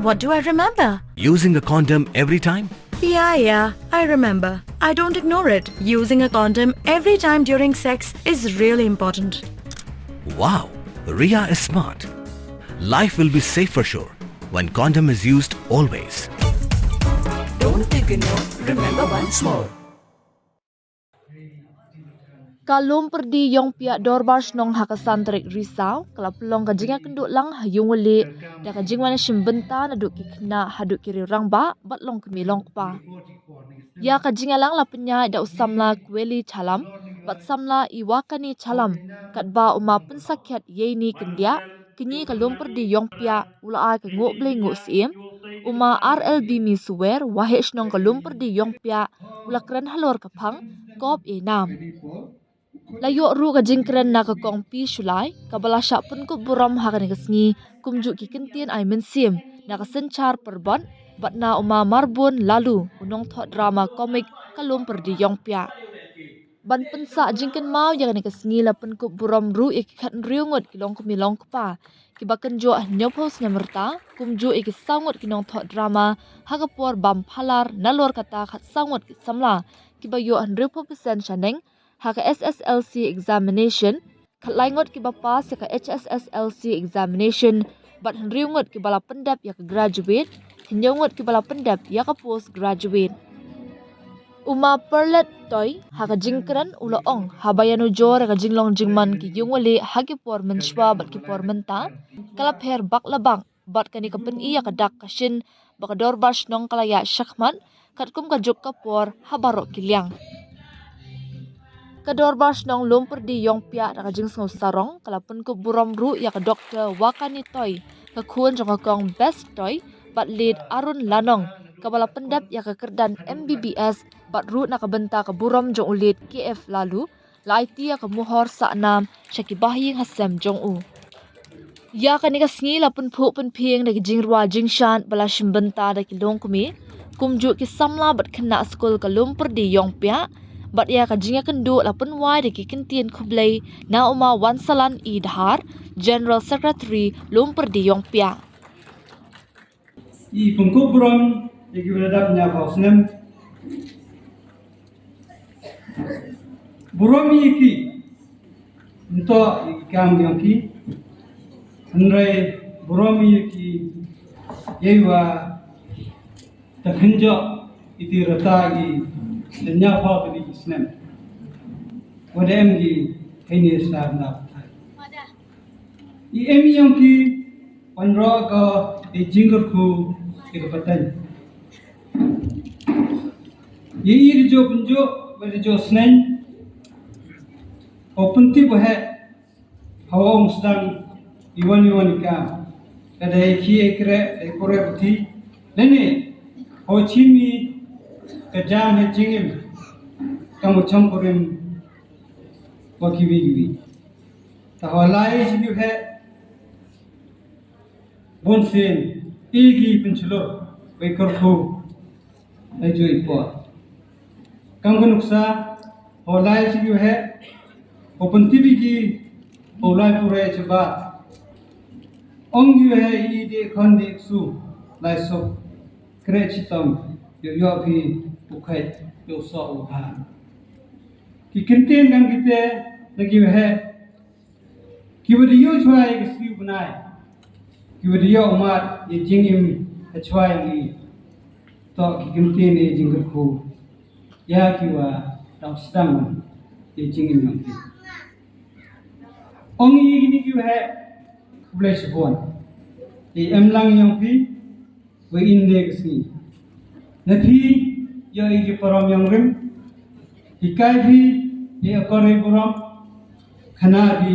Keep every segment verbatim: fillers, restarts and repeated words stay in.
What do I remember? Using a condom every time? Yeah, yeah, I remember. I don't ignore it. Using a condom every time during sex is really important. Wow, Ria is smart. Life will be safe for sure when condom is used always. Don't ignore, remember once more. Ka Lum Pyrdi Ïongpiah Dorbar Shnong ha ka san tarik Risaw ka la pynlong ka jingïakynduh lang ha Ïungwaleh da ka jingwan shim bynta naduh ki khynnah haduh ki riew rangbah bad longkmie longkpa. Ïa ka jingïalang la pynïaid da u samla Kweli Chalam bad samla Iwakani Chalam, katba u ma Pynsakhiat Ïeini Kyndiah, kñi ka Lum Pyrdi Ïongpiah, u la ai ka nguh Blei nguh syiem. U ma R L Bimi Suwer, waheh shnong ka Lum Pyrdi Ïongpiah, u la kren halor ka phang Kop Ïainam. La ïoh ruh ka jingkren na ka Kong P Shullai, kaba la shah pynkup burom ha kane ka sngi, kumjuh ki kyntien ai mynsiem na ka Synshar Pyrbad bad na u ma Marbun Laloo, u nongthoh drama komik ka Lum Pyrdi Ïongpiah. Ban pynsah jingkynmaw ïa kane ka sngi, la pynkup burom ruh ïa ki khathynriew ngut ki longkmie longkpa kiba kynjoh hynñiewphew snem rta, kumjuh ïa ki saw ngut ki nongthoh drama ha ka por bam phalar, nalor kata khatsaw ngut ki samla kiba ïoh hynriewphew percent shaneng ha ka S S L C examination, khatlai ngut kiba pass ïa ka H S S L C examination, bad hynriew ngut kiba la pyndep ïa ka graduate, hynñiew ngut kiba la pyndep ïa ka post graduate. U ma Perlet Toi, ha ka jingkren u la ong, haba ïanujor ïa ka jinglong jingman ki Ïungwaleh ha ki por mynshuwa bad ki por mynta ka la pher bak la bak, bad kane ka pyni ïa ka dak ka shin ba ka Dorbar Shnong ka la ïaid shakhmat katkum ka juk ka por ha baroh ki liang. Ka Dorbar Shnong Lum Pyrdi Ïongpiah da ka jingsngew sarong ka la pynkup burom ruh ïa ka Doktor Wakani Toi, ka khun jong ka Kong Best Toi, bad Late Arun Lanong, kaba la pyndep ïa ka kyrdan M B B S, bad ruh na ka bynta ka burom jong u Late K F Laloo, la aiti ïa ka mohor sahnam sha ki bahaïing hasem jong u. Ïa kane ka sngi la pynphuh pynphieng da ki jingrwai jingshad ba la shim bynta da ki longkmie, kumjuh ki samla bad khynnah skul ka Lum Pyrdi Ïongpiah, bad ïa ka jingïakynduh la pynwai da ki kyntien khublei na u ma Wansalan E Dhar, General Secretary Lum Pyrdi Ïongpiah. I pynkup burom ïa ki ba la dap hynñiewphew snem. Burom ïa ki, nto ïa ki kam jong ki. Hynrei burom ïa ki, ïa wa ta kynjoh ïa ki rata ki hynñiewphew tylli ki snem. Wa da em ki heini sar na. I em ïong ki wanrah ka i jingkyrkhu ïa ka pateng. Ïa i ri jop njuk, ri jop sneng. Ko pyntip waheh, hawa ong sdang i wan i wan i kam. Ka dei ki e kre, dei kore bati. Lene, ho chimi ka jam ha jingim. Ka mo chong kurim wa kiwi kiwi. Ta ho lai sigi he. Bun sien, i ki pynchlur, wei kyrkhu, wei jui por. Kam ka nuksa, ho lai sigi he, ho pyntip i ki, ho lai pure chaba. Ong ki he i de khon de su, lai sok, kre chitom, yo yo ki, u khai, yo so u ha. Ki kyntien kam kite, na ki he, ki wa da ïoh chwa ïa ka siew bnai, ki wa da ïoh ummat ïa jingim ha chwa ïa ngi. To ki kyntien ïa jingkyrkhu ïa ki wa dang sdang ïa jingim ïa ngi. Ong ïa kini ki wa he khublei shibun. Ïa em lang ïa ngi. Wei in de ka sngi. Na phi, ïa i ki parom ïong rim. Hikai phi, ïa i akor i burom. Khana phi,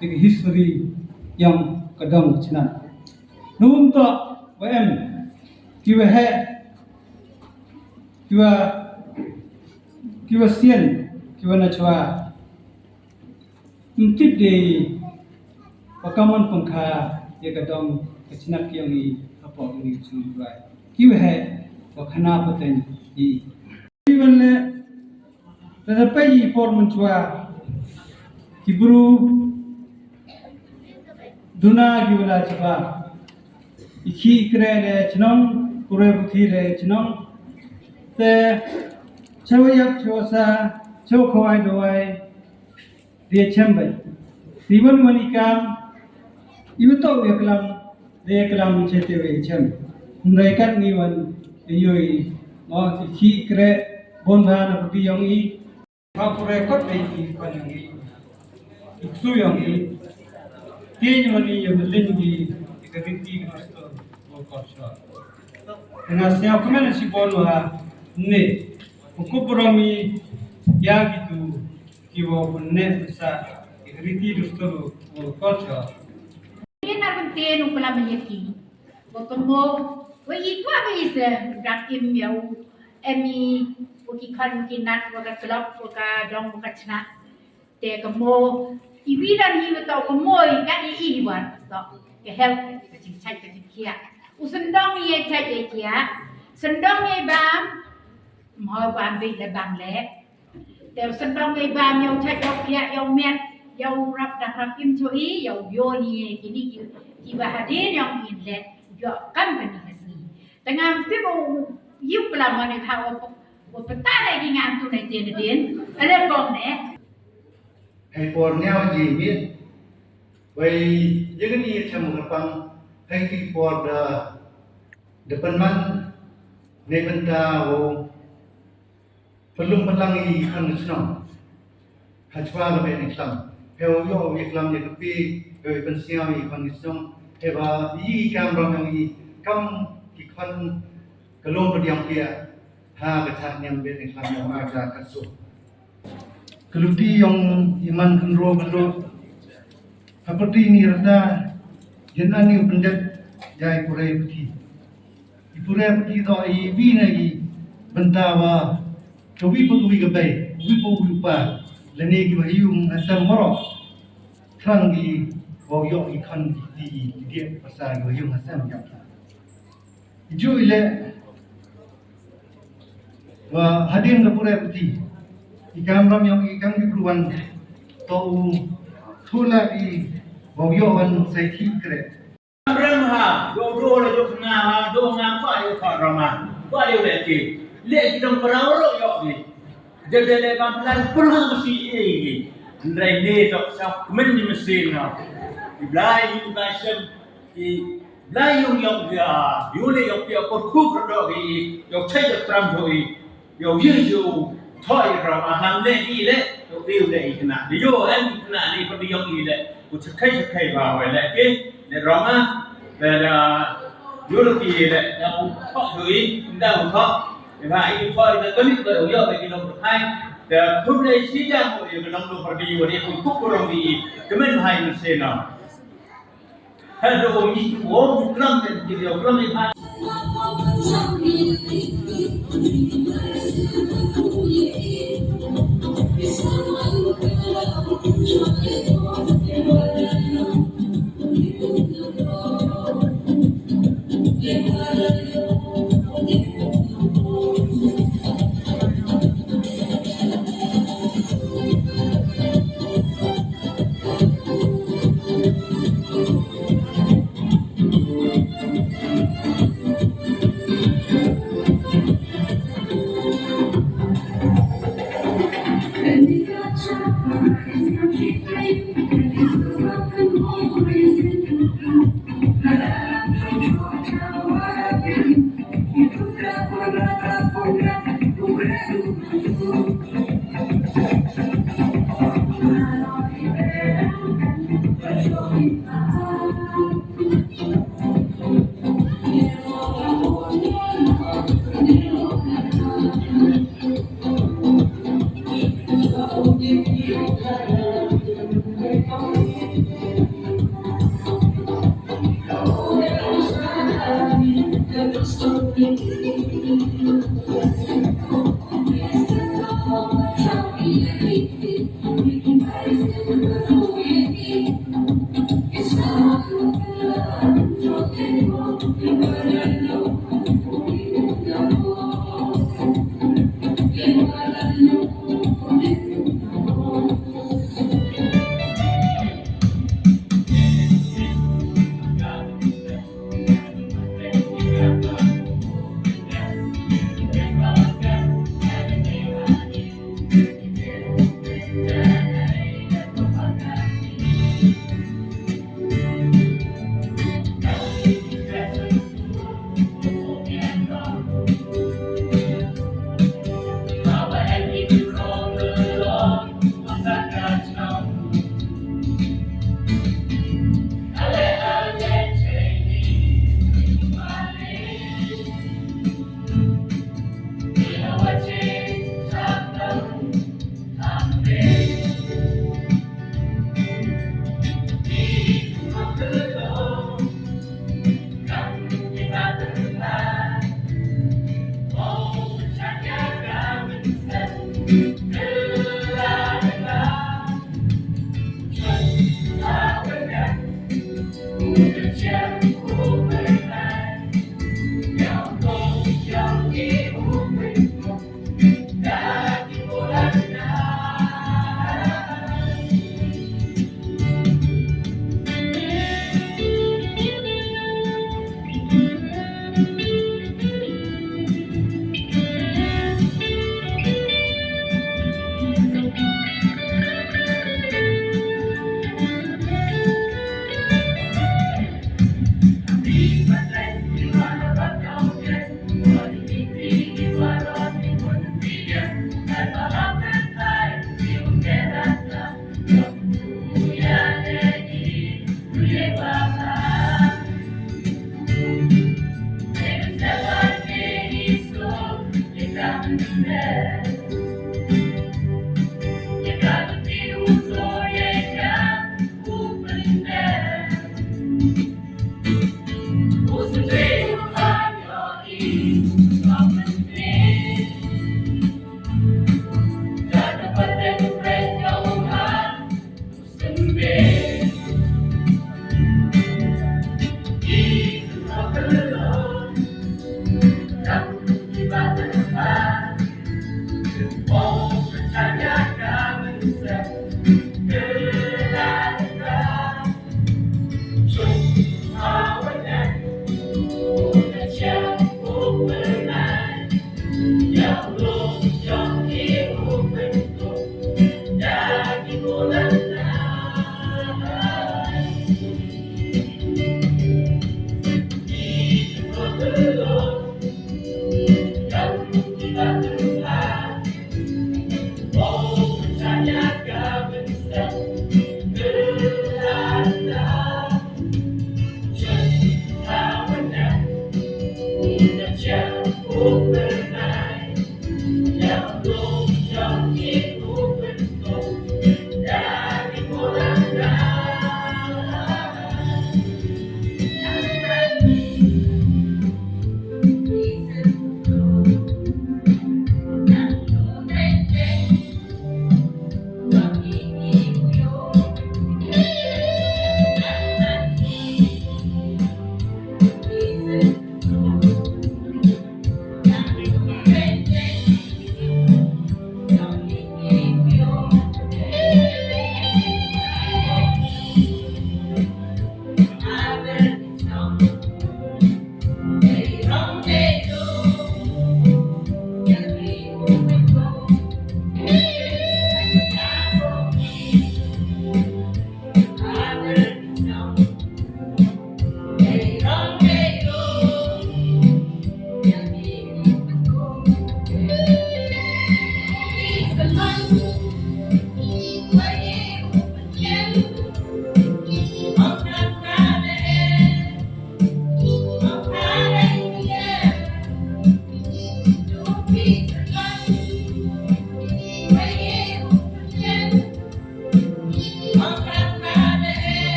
ïa ki history ïong ka dong ka chnat. Num to, wa em, ki wa he, ki wa, ki wa sien, ki wa na chwa. Ym tip de ba ka mon pangkha ïa ka dong ka chnat ki ong i hapoh uni ka chnong Duai. Ki wa he ba khana pateng i. Ki wan le da da pei i por mynchwa ki bru duna ki wa la chaba. I khih i kreh de chnong, pure puthi de chnong. Te chawa yap chawa sa, chawa khawai dawai de chem bai. Ti wan wan i kam, i wa tok ya klam, de klam che te we chem. Nrai kat ni wan, i yoi, mo i khih i kreh, bon bha na puthi yong i. Ba pure kot dei ki khon yong i, ki ksu yong i. Ti ni mani ya melin ki, ki ka riti ki Kristo, ko kosho. Nga sñiaw kmen si bon wa ne, ko kup burom i ya ki tu, ki wa pun ne sa, ki ka riti Kristo, ko kosho. Ina kan te nu kala manyaki. Wa kamo, wa i kwa ba i se, rak im ya u, em i, wa ki khon, wa ki nat, wa ka klop, wa ka dong, wa ka chna. Te kamo, i wi dan hi wa to kamo, i ka i i wa to. Ka help, ka jingchai, ka jingkhia. U sendong i e chai e khia. Sendong i bam, mho bam bi le bam le. Te u sendong i bam yow chait yow piak yow miat yow rap dak rap im cho i yow yo ni kini ki ki ba hadin yong in le yo kam ka ni ka sngi. Te ngam pi mo yu klam ma ni kha o o pata le ki ngam tu le tin din. Ale bong ne. Hei por niaw ji mit. Wei ye ni cham ka pang. Hei ki por da da penman ne benta wo. Pynlong pynlang i khon ki chnong. Hachwa ka beh ni khlam. Phew yoh i khlam ya kapi, phew i pynsngew i khon ki chnong. Phew ba i kam rong yong i kam ki khon ka long padiang pia. Ha ka chah niam beh ni khlam yong a ka katsu. Ka luti yong i man kynro kynro. Ha pyrti ni rta, yen ani u pyndet ya i pure puthi. I pure puthi to i wi na i bynta wa ka wi pa ka wi ka bei, wi pa wi pa, lane ki wa hiu ha sem moro. Trang ki wa yoh ki khan ki ti ki dia pasa ki wa hiu ha sem yap. Ju ile wa hadien ka pure puthi. I kam ram yong i kam ki pruwan to u thula i wa yoh wan sai thi kre. Ram ha, do do le do na ha, do na kwa yo kwa rama. Kwa yo le ki. Le ki dong pra ro yo ki. De de le ban plan pra si e ki. Ndrai ne to sa men ni mesin na. Blai yu ba sem. Ki blai yung yong ya, yu le yong pia por ku por do ki, yong chai yong tram do i, yong yu yu, thoi ram a ham le i le, yong i le i kena. Di yo em i kena ni por di yong i le, ku chakai chakai ba wai le ki, le ram a, le da, yu le ki le, da ku thok do i, da ku thok, le ba i thoi da kami ba yong i le ki nong thai, da kum le si jang ko i nong do por di yu le ku ku por di i, kemen hai mesin na. Hello, mi, wo, klam, klam, klam, klam.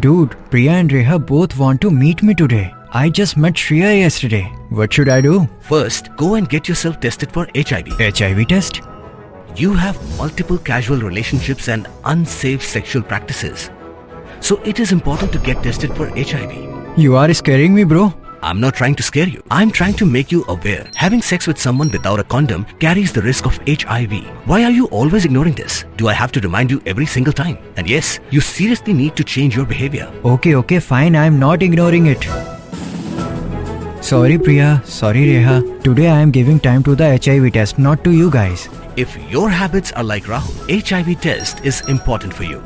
Dude, Priya and Reha both want to meet me today. I just met Shreya yesterday. What should I do? First, go and get yourself tested for H I V. H I V test? You have multiple casual relationships and unsafe sexual practices. So it is important to get tested for H I V. You are scaring me, bro. I'm not trying to scare you. I'm trying to make you aware. Having sex with someone without a condom carries the risk of H I V. Why are you always ignoring this? Do I have to remind you every single time? And yes, you seriously need to change your behavior. Okay, okay, fine. I'm not ignoring it. Sorry, Priya. Sorry, Reha. Today I am giving time to the H I V test, not to you guys. If your habits are like Rahul, H I V test is important for you.